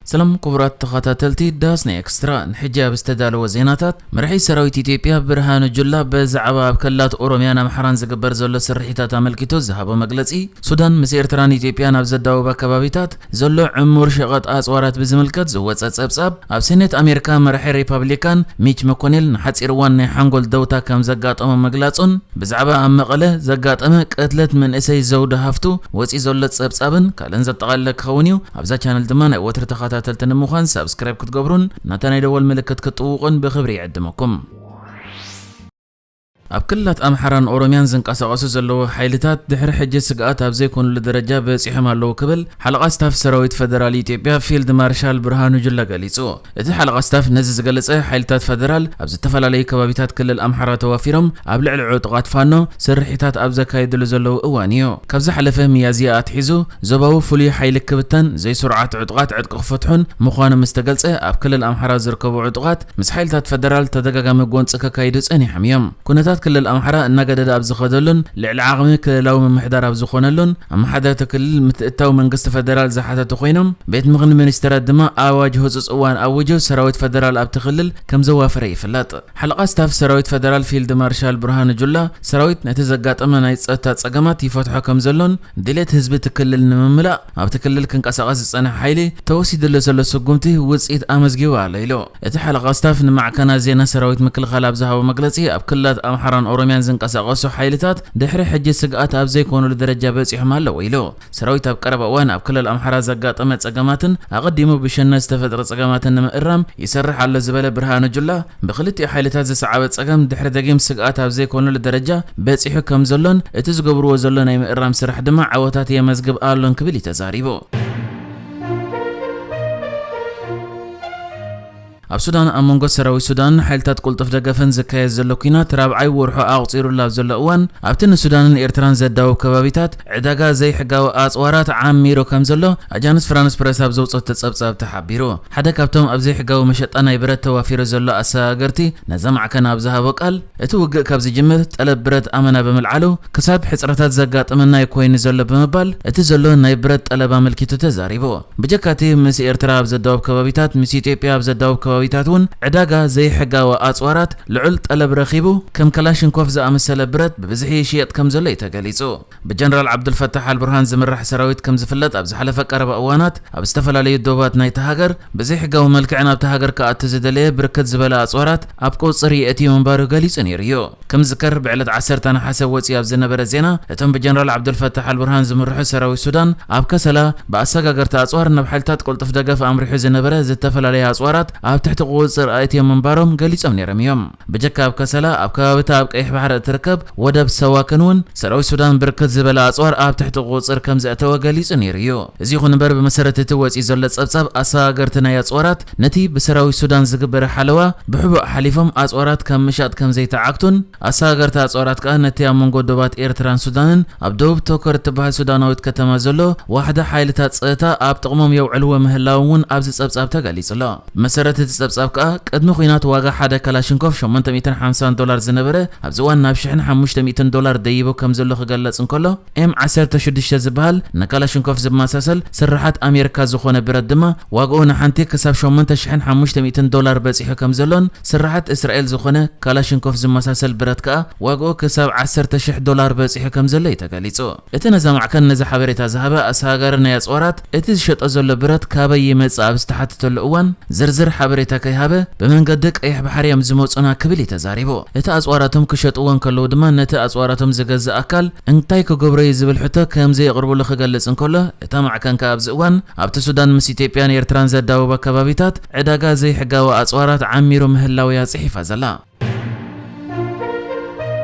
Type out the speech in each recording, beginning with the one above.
ሰላም ክቡራት ተኸታተልቲ ዳስና ኤክስትራ፣ ንሕጂ ኣብ ዝተዳለወ ዜናታት፣ መራሒ ሰራዊት ኢትዮጵያ ብርሃኑ ጁላ ብዛዕባ ኣብ ክልላት ኦሮሚያን ኣምሓራን ዝግበር ዘሎ ስርሒታት ኣመልኪቱ ዝሃቦ መግለጺ፣ ሱዳን ምስ ኤርትራን ኢትዮጵያን ኣብ ዘዳውባ ከባቢታት ዘሎ ዕሙር ሸቐጥ ኣጽዋራት ብዝምልከት ዝወጸ ጸብጻብ፣ ኣብ ሴኔት ኣሜሪካ መራሒ ሪፓብሊካን ሚች መኮኔል ንሓጺር እዋን ናይ ሓንጎል ደውታ ከም ዘጋጠሞ ምግላጹን፣ ብዛዕባ ኣብ መቐለ ዘጋጠመ ቅትለት መንእሰይ ዘውዲ ሃፍቱ ወጺኡ ዘሎ ጸብጻብን ካልእን ዘጠቓለለ ክኸውን እዩ። ኣብዛ ቻነል ድማ ናይ ወትሪ ተኸታተልቲ ንምዃን ሳብስክራይብ ክትገብሩን ናታ ናይ ደወል ምልክት ክትጥውቑን ብኽብሪ ይዕድመኩም። ኣብ ክልላት ኣምሓራን ኦሮሚያን ዝንቀሳቐሱ ዘለዉ ሓይልታት ድሕሪ ሕጂ ስግኣት ኣብ ዘይኮኑሉ ደረጃ በጺሖም ኣለዉ ክብል ሓለቓ ስታፍ ሰራዊት ፈደራል ኢትዮጵያ ፊልድ ማርሻል ብርሃኑ ጁላ ገሊጹ። እቲ ሓለቓ ስታፍ ነዚ ዝገለጸ፣ ሓይልታት ፈደራል ኣብ ዝተፈላለዩ ከባቢታት ክልል ኣምሓራ ተዋፊሮም ኣብ ልዕሊ ዕጡቓት ፋኖ ስርሒታት ኣብ ዘካይድሉ ዘለዉ እዋን እዩ። ካብ ዝሓለፈ ሚያዝያ ኣትሒዙ ዞባዊ ፍሉይ ሓይሊ ክብተን፣ ዘይስሩዓት ዕጡቓት ዕጥቂ ክፈትሑን ምዃኑ ምስ ተገልጸ፣ ኣብ ክልል ኣምሓራ ዝርከቡ ዕጡቓት ምስ ሓይልታት ፈደራል ተደጋጋሚ ጎንጺ ከካይዱ ጸኒሖም እዮም። ኩነታት ክልል ኣምሓራ እናገደደ ኣብ ዝኸደሉን ልዕሊ ዓቕሚ ክልላዊ ምምሕዳር ኣብ ዝኾነሉን፣ ኣመሓደርቲ ክልል ምትእትታው መንግስቲ ፈደራል ዝሓተቱ ኮይኖም፣ ቤት ምኽሪ ሚኒስተራት ድማ ኣዋጅ ህጹጽ እዋን ኣዊጁ ሰራዊት ፈደራል ኣብቲ ክልል ከም ዘዋፈረ ይፍለጥ። ሓለቓ ስታፍ ሰራዊት ፈደራል ፊልድ ማርሻል ብርሃኑ ጁላ፣ ሰራዊት ነቲ ዘጋጠመ ናይ ጸጥታ ጸገማት ይፈትሖ ከም ዘሎን ድሌት ህዝቢ እቲ ክልል ንምምላእ ኣብቲ ክልል ክንቀሳቐስ ዝጸንሐ ሓይሊ ተወሲድሉ ዘሎ ስጉምቲ ውጽኢት ኣመዝጊቡ ኣሎ ኢሉ። እቲ ሓለቓ ስታፍ ንማዕከናት ዜና ሰራዊት ምክልኻል ኣብ ዝሃቦ መግለጺ፣ ኣብ ክልላት ኣምሓራን ኦሮሚያን ዝንቀሳቐሱ ሓይልታት ድሕሪ ሕጂ ስግኣት ኣብ ዘይኮኑሉ ደረጃ በጺሖም ኣለዉ ኢሉ። ሰራዊት ኣብ ቀረባ እዋን ኣብ ክልል ኣምሓራ ዘጋጠመ ጸገማትን ኣቐዲሙ ብሸነ ዝተፈጥረ ጸገማትን ንምእራም ይሰርሕ ኣሎ ዝበለ ብርሃኑ ጁላ፣ ብክልቲኡ ሓይልታት ዝሰዓበ ጸገም ድሕሪ ደጊም ስግኣት ኣብ ዘይኮኑሉ ደረጃ በጺሑ ከም ዘሎን እቲ ዝገብርዎ ዘሎ ናይ ምእራም ስራሕ ድማ ዓወታት የመዝግብ ኣሎን ክብል እዩ ተዛሪቡ። ኣብ ሱዳን ኣብ መንጎ ሰራዊት ሱዳንን ሓይልታት ቅልጡፍ ደገፍን ዝካየድ ዘሎ ኲናት ራብዓይ ወርሑ ኣቑጺሩሉ ኣብ ዘሎ እዋን፣ ኣብቲ ንሱዳንን ኤርትራን ዘዳውብ ከባቢታት ዕዳጋ ዘይሕጋዊ ኣጽዋራት ዓሚሩ ከም ዘሎ ኣጃንስ ፍራንስ ፕረስ ኣብ ዘውጽኦቶ ጸብጻብ ተሓቢሩ። ሓደ ካብቶም ኣብ ዘይሕጋዊ መሸጣ ናይ ብረት ተዋፊሩ ዘሎ ኣሰጋገርቲ ነዛ ማዕከን ኣብ ዝሃቦ ቃል፣ እቲ ውግእ ካብ ዝጅምር ጠለብ ብረት ኣመና ብምልዓሉ ክሳብ ሕጽረታት ዘጋጥመና ኮይኑ ዘሎ ብምባል፣ እቲ ዘሎ ናይ ብረት ጠለብ ኣመልኪቱ ተዛሪቡ። ብጀካ እቲ ምስ ኤርትራ ኣብ ዘዳውብ ከባቢታት፣ ምስ ኢትዮጵያ ኣብ ዘዳውብ ከባቢታት እውን ዕዳጋ ዘይሕጋዊ ኣጽዋራት ልዑል ጠለብ ረኺቡ፣ ከም ከላሽንኮፍ ዝኣመሰለ ብረት ብብዝሒ ይሽየጥ ከም ዘሎ እዩ ተገሊጹ። ብጀነራል ዓብዱልፈታሕ ኣልቡርሃን ዝምራሕ ሰራዊት ከም ዝፍለጥ፣ ኣብ ዝሓለፈ ቀረባ እዋናት ኣብ ዝተፈላለዩ ዶባት ናይታ ሃገር ብዘይሕጋዊ መልክዕ ናብታ ሃገር ክኣቱ ዝደለየ ብርክት ዝበለ ኣጽዋራት ኣብ ቁጽሪ የእትዩ ምንባሩ ገሊጹ ነይሩ እዩ። ከም ዝዝከር፣ ብዕለት ዓሰርተ ነሓሰ ወጺኡ ኣብ ዝነበረ ዜና፣ እቶም ብጀነራል ዓብዱልፈታሕ ኣልቡርሃን ዝምርሑ ሰራዊት ሱዳን ኣብ ከሰላ ብኣሰጋገርቲ ኣጽዋር ናብ ሓይልታት ቅልጡፍ ደገፍ ኣምሪሑ ዝነበረ ዝተፈላለየ ኣጽዋራት ኣብ ትሕቲ ቁጽጽር ኣእትዮም ምንባሮም ገሊጾም ነይሮም እዮም። ብጀካ ኣብ ከሰላ፣ ኣብ ከባቢታ ኣብ ቀይሕ ባሕሪ እትርከብ ወደብ ሰዋክን እውን ሰራዊት ሱዳን ብርክት ዝበለ ኣጽዋር ኣብ ትሕቲ ቁጽጽር ከም ዘእተወ ገሊጹ ነይሩ እዩ። እዚ ይኹን እምበር፣ ብመሰረት እቲ ወጺኡ ዘሎ ጸብጻብ፣ ኣሰጋገርቲ ናይ ኣጽዋራት ነቲ ብሰራዊት ሱዳን ዝግበረ ሓለዋ ብሕቡእ ሓሊፎም ኣጽዋራት ካብ ምሻጥ ከም ዘይተዓግቱን፣ ኣሰጋገርቲ ኣጽዋራት ከኣ ነቲ ኣብ መንጎ ዶባት ኤርትራን ሱዳንን ኣብ ደቡብ ቶከር እትበሃል ሱዳናዊት ከተማ ዘሎ ዋሕዳ ሓይልታት ጸጥታ ኣብ ጥቕሞም የውዕልዎ ምህላዎም እውን ኣብዚ ጸብጻብ ተገሊጹ ኣሎ። ብመሰረት እቲ ጸብጻብ ከኣ፣ ቅድሚ ኲናት ዋጋ ሓደ ካላሽንኮቭ ሸሞንተ ሚእትን ሓምሳን ዶላር ዝነበረ፣ ኣብዚ እዋን ናብ ሽሕን ሓሙሽተ ሚእትን ዶላር ደይቡ ከም ዘሎ ክገለጽ እንከሎ፣ ኤም ዓሰርተ ሽዱሽተ ዝበሃል ንካላሽንኮቭ ዝመሳሰል ስርሓት ኣሜሪካ ዝኾነ ብረት ድማ፣ ዋግኡ ንሓንቲ ክሳብ ሸሞንተ ሽሕን ሓሙሽተ ሚእትን ዶላር በጺሑ ከም ዘሎን፣ ስርሓት እስራኤል ዝኾነ ካላሽንኮቭ ዝመሳሰል ብረት ከኣ፣ ዋግኡ ክሳብ ዓሰርተ ሽሕ ዶላር በጺሑ ከም ዘሎ እዩ ተገሊጹ። እቲ ነዛ ማዕከን ነዚ ሓበሬታ ዝሃበ ኣሰጋጋሪ ናይ ኣጽዋራት፣ እቲ ዝሸጦ ዘሎ ብረት ካበይ ይመጽእ ኣብ ዝተሓተተሉ እዋን፣ ዝርዝር ሓበሬታ ከይሃበ፣ ብመንገዲ ቀይሕ ባሕሪ እዮም ዝመጹና ክብል እዩ ተዛሪቡ። እቲ ኣጽዋራቶም ክሸጥዎ እንከለዉ ድማ፣ ነቲ ኣጽዋራቶም ዝገዝእ ኣካል እንታይ ክገብሮ እዩ ዝብል ሕቶ ከም ዘየቕርብሉ ክገልጽ እንከሎ፣ እታ ማዕከን ከኣ ኣብዚ እዋን ኣብቲ ሱዳን ምስ ኢትዮጵያን ኤርትራን ዘዳውባ ከባቢታት ዕዳጋ ዘይሕጋዊ ኣጽዋራት ዓሚሩ ምህላው እያ ጽሒፋ ዘላ።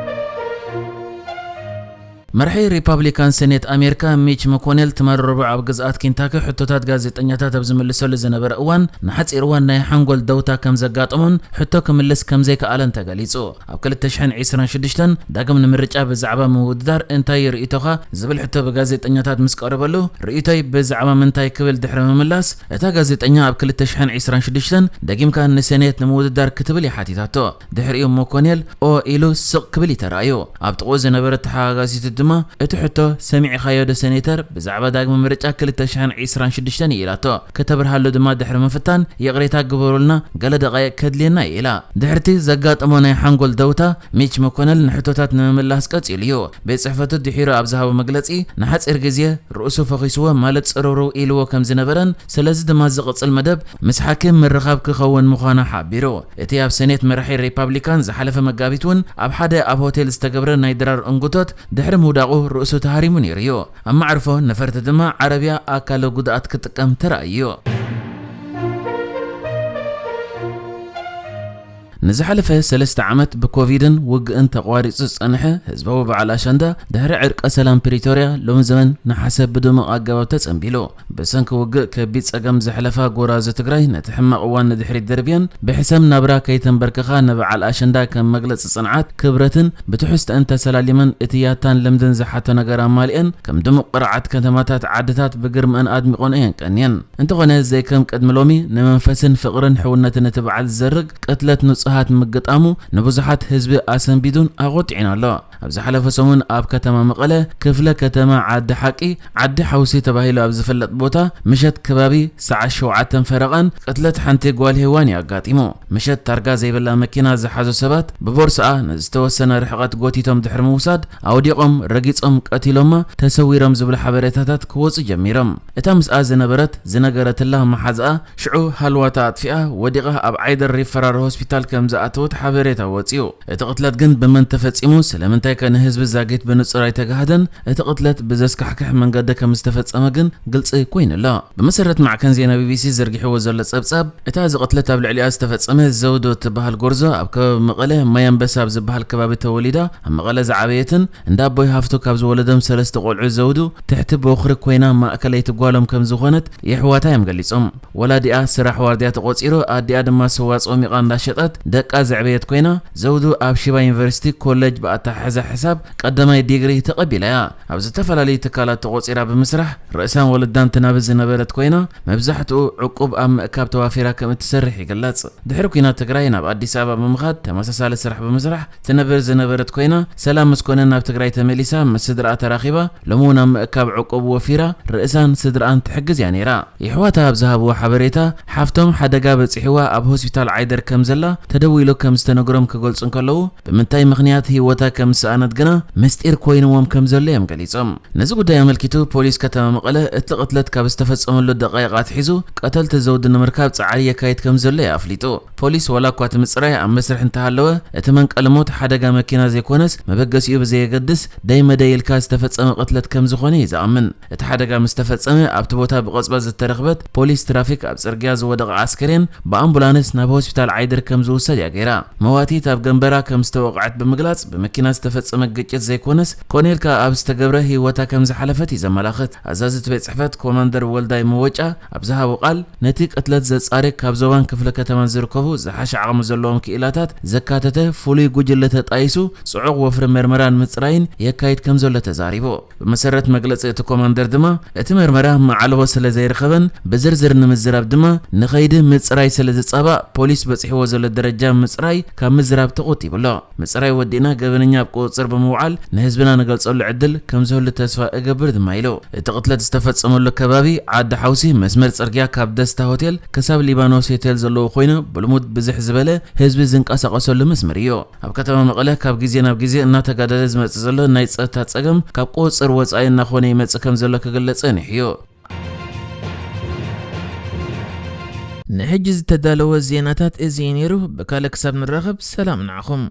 መራሒ ሪፓብሊካን ሴኔት ኣሜሪካ ሚች መኮኔል ትማሊ ረቡዕ ኣብ ግዝኣት ኬንታኪ ሕቶታት ጋዜጠኛታት ኣብ ዝምልሰሉ ዝነበረ እዋን፣ ንሓጺር እዋን ናይ ሓንጎል ደውታ ከም ዘጋጠሞን ሕቶ ክምልስ ከም ዘይከኣለን ተገሊጹ። ኣብ ክልተ ሽሕን ዕስራን ሽዱሽተን ዳግም ንምርጫ ብዛዕባ ምውድዳር እንታይ ርእይቶኻ ዝብል ሕቶ ብጋዜጠኛታት ምስ ቀረበሉ፣ ርእይቶይ ብዛዕባ ምንታይ ክብል ድሕሪ ምምላስ፣ እታ ጋዜጠኛ ኣብ ክልተ ሽሕን ዕስራን ሽዱሽተን ደጊምካ ንሴኔት ንምውድዳር ክትብል እያ ሓቲታቶ። ድሕሪኡ መኮኔል ኦ ኢሉ ስቕ ክብል እዩ ተራእዩ። ኣብ ጥቕኡ ዝነበረት ተሓጋጋዚቱ ድማ እቲ ሕቶ ሰሚዕኻዮ ዶ ሴኔተር ብዛዕባ ዳግመ ምርጫ ክልተ ሽሕን ዕስራን ሽዱሽተን ኢላቶ። ከተብርሃሉ ድማ ድሕሪ ምፍታን ይቕሬታ ግበሩልና፣ ገለ ደቓይቕ ከድልየና እዩ ኢላ። ድሕርቲ ዘጋጠሞ ናይ ሓንጎል ደውታ ሚች መኮነል ንሕቶታት ንምምላስ ቀጺሉ እዩ። ቤት ጽሕፈቱ ድሒሩ ኣብ ዝሃቦ መግለጺ ንሓጺር ግዜ ርእሱ ፈኺስዎ ማለት ጽርውርው ኢልዎ ከም ዝነበረን ስለዚ ድማ ዝቕጽል መደብ ምስ ሓኪም ምርኻብ ክኸውን ምዃኑ ሓቢሩ። እቲ ኣብ ሰኔት መራሒ ሪፓብሊካን ዝሓለፈ መጋቢት እውን ኣብ ሓደ ኣብ ሆቴል ዝተገብረ ናይ ድራር እንጉቶት ድሕሪ ምውዳቑ ርእሱ ተሃሪሙ ነይሩ እዩ። ኣብ መዕርፎ ነፈርቲ ድማ ዓረብያ ኣካለ ጉድኣት ክጥቀም ተራእዩ። ንዝሓለፈ ሰለስተ ዓመት ብኮቪድን ውግእን ተቋሪጹ ዝጸንሐ ህዝባዊ በዓል ኣሸንዳ ድሕሪ ዕርቀ ሰላም ፕሪቶርያ ሎሚ ዘመን ነሓሰ ብድሙቕ ኣገባብ ተጸንቢሉ። ብሰንኪ ውግእ ከቢድ ጸገም ዘሕለፋ ጎራዙ ትግራይ ነቲ ሕማቕ እዋን ንድሕሪት ደርብየን ብሕሰም ናብራ ከይተንበርከኻ ንበዓል ኣሸንዳ ከም መግለጺ ጽንዓት፣ ክብረትን ብትሕዝቶኣን ተሰላሊመን እቲ ያታን ልምድን ዝሓቶ ነገር ኣማሊአን ከም ድሙቕ ቅርዓት ከተማታት ዓድታት ብግርመአን ኣድሚቖን እየን ቀንየን። እንተኾነ ዘይከም ቅድሚ ሎሚ ንመንፈስን ፍቕርን ሕውነትን እቲ በዓል ዝዘርግ ቅትለት ንጹሃት ምግጣሙ ንብዙሓት ህዝቢ ኣሰንቢዱን ኣቖጢዑን ኣሎ። ኣብ ዝሓለፈ ሰሙን ኣብ ከተማ መቐለ ክፍለ ከተማ ዓዲ ሓቂ ዓዲ ሓውሲ ተባሂሉ ኣብ ዝፍለጥ ቦታ ምሸት ከባቢ ሰዓት ሸውዓተን ፈረቓን ቅትለት ሓንቲ ጓል ሄዋን እዩ ኣጋጢሙ። ምሸት ታርጋ ዘይብላ መኪና ዝሓዙ ሰባት ብቦርስኣ ንዝተወሰነ ርሕቐት ጎቲቶም ድሕሪ ምውሳድ ኣውዲቖም ረጊጾም ቀቲሎማ ተሰዊሮም ዝብሉ ሓበሬታታት ክወጹ ጀሚሮም። እታ ምስኣ ዝነበረት ዝነገረትላ መሓዝኣ ሽዑ ሃልዋታ ኣጥፊኣ ወዲቓ ኣብ ዓይደር ሪፈራል ሆስፒታል ከም ዝኣተወት ሓበሬታ ወጺኡ። እቲ ቅትለት ግን ብመን ተፈጺሙ ስለምንታይ ከ ንህዝቢ ዛጊት ብንጹር ኣይተጋህደን? እቲ ቅትለት ብዘስካሕክሕ መንገዲ ከም ዝተፈጸመ ግን ግልጺ ኮይኑሎ። ብመሰረት ማዕከን ዜና ቢቢሲ ዘርጊሕዎ ዘሎ ጸብጻብ እታ እዚ ቅትለት ኣብ ልዕሊኣ ዝተፈጸመ ዘውዶ እትበሃል ጎርዞ ኣብ ከባቢ መቐለ ማይ ኣንበሳ ኣብ ዝበሃል ከባቢ ተወሊዳ ኣብ መቐለ ዝዓበየትን እንዳ ኣቦይ ሃፍቱ ካብ ዝወለዶም ሰለስተ ቆልዑ ዘውዱ ትሕቲ ቦኽሪ ኮይና ማእከለይቲ ጓሎም ከም ዝኾነት የሕዋታ እዮም ገሊጾም። ወላዲኣ ስራሕ ዋርድያ ተቖጺሩ ኣዲኣ ድማ ስዋ ጾሚቓ እንዳሸጠት ደቃ ዘዕበየት ኮይና ዘውዱ ኣብ ሽባ ዩኒቨርሲቲ ኮሌጅ ብኣተሓሕዛ ሕሳብ ቀዳማይ ዲግሪ ተቐቢላ እያ። ኣብ ዝተፈላለዩ ትካላት ተቖጺራ ብምስራሕ ርእሳን ወለዳን ትናብር ዝነበረት ኮይና መብዛሕትኡ ዕቁብ ኣብ ምእካብ ተዋፊራ ከም እትሰርሕ ይግለጽ። ድሕሪ ኲናት ትግራይ ናብ ኣዲስ ኣበባ ብምኻድ ተመሳሳሊ ስራሕ ብምስራሕ ትነብር ዝነበረት ኮይና ሰላም ምስ ኮነ ናብ ትግራይ ተመሊሳ ምስ ስድራኣ ተራኺባ ሎሚ እውን ኣብ ምእካብ ዕቁብ ወፊራ ርእሳን ስድራኣን ትሕግዝ እያ ነይራ። የሕዋታ ኣብ ዝሃብዎ ሓበሬታ ሓፍቶም ሓደጋ በፂሕዋ ኣብ ሆስፒታል ዓይደር ከም ዘላ ተደዊሉ ከም ዝተነግሮም ክገልፁ እንከለዉ ብምንታይ ምኽንያት ህይወታ ከም ዝሰኣነት ግና ምስጢር ኮይንዎም ከም ዘሎ እዮም ገሊፆም። ነዚ ጉዳይ ኣመልኪቱ ፖሊስ ከተማ መቐለ እቲ ቅትለት ካብ ዝተፈጸመሉ ደቃይቕ ኣትሒዙ ቀተልቲ ዘውዲ ንምርካብ ጻዕሪ የካይድ ከም ዘሎ እዩ ኣፍሊጡ። ፖሊስ ዋላ እኳ እቲ ምጽራይ ኣብ መስርሕ እንተሃለወ እቲ መንቀሊ ሞት ሓደጋ መኪና ዘይኮነስ መበገሲኡ ብዘየገድስ ደይ መደይ ኢልካ ዝተፈጸመ ቅትለት ከም ዝኾነ እዩ ዝኣምን። እቲ ሓደጋ ምስ ተፈጸመ ኣብቲ ቦታ ብቐጽበት ዝተረኽበት ፖሊስ ትራፊክ ኣብ ጽርግያ ዝወደቐ ኣስከሬን ብኣምቡላንስ ናብ ሆስፒታል ዓይደር ከም ዝውሰድ እያ ገይራ። መዋቲት ኣብ ገንበራ ከም ዝተወቕዐት ብምግላጽ ብመኪና ዝተፈጸመ ግጭት ዘይኮነስ ኮነ ኢልካ ኣብ ዝተገብረ ህይወታ ከም ዝሓለፈት እዩ ዘመላኽት። ኣዛዚ እቲ ቤት ጽሕፈት ኮማንደር ወልዳይ መወጫ ኣብ ዝሃቦ ቃል ነቲ ቅትለት ዘጻሪ ካብ ዞባን ክፍለ ከተማን ዝርከቡ ዝሓሸ ዓቕሚ ዘለዎም ክኢላታት ዘካተተ ፍሉይ ጉጅለ ተጣይሱ ጽዑቕ ወፍሪ መርመራን ምጽራይን የካይድ ከም ዘሎ ተዛሪቡ። ብመሰረት መግለጺ እቲ ኮማንደር ድማ እቲ መርመራ መዓልቦ ስለ ዘይረኸበን ብዝርዝር ንምዝራብ ድማ ንኸይዲ ምጽራይ ስለ ዝጻባእ ፖሊስ በጺሕዎ ዘሎ ደረጃ ምጽራይ ካብ ምዝራብ ተቖጢቡ ኣሎ። ምጽራይ ወዲእና ገበነኛ ኣብ ቁጽጽር ብምውዓል ንህዝብና ንገልጸሉ ዕድል ከም ዝህሉ ተስፋ እገብር ድማ ኢሉ። እቲ ቅትለት ዝተፈጸመሉ ከባቢ ዓዲ ሓውሲ መስመር ጽርግያ ካብ ደስታ ሆቴል ክሳብ ሊባኖስ ሆቴል ዘለዎ ኮይኑ ብልሙድ ብዝሕ ዝበለ ህዝቢ ዝንቀሳቐሰሉ መስመር እዩ። ኣብ ከተማ መቐለ ካብ ግዜ ናብ ግዜ እናተጋደለ ዝመጽእ ዘሎ ናይ ጸጥታ ጸገም ካብ ቁጽጽር ወጻኢ እናኾነ ይመጽእ ከም ዘሎ ክግለጽ ጸኒሑ እዩ። ንሕጂ ዝተዳለወ ዜናታት እዚ እዩ ነይሩ። ብካልእ ክሳብ ንራኸብ ሰላም ንዓኹም።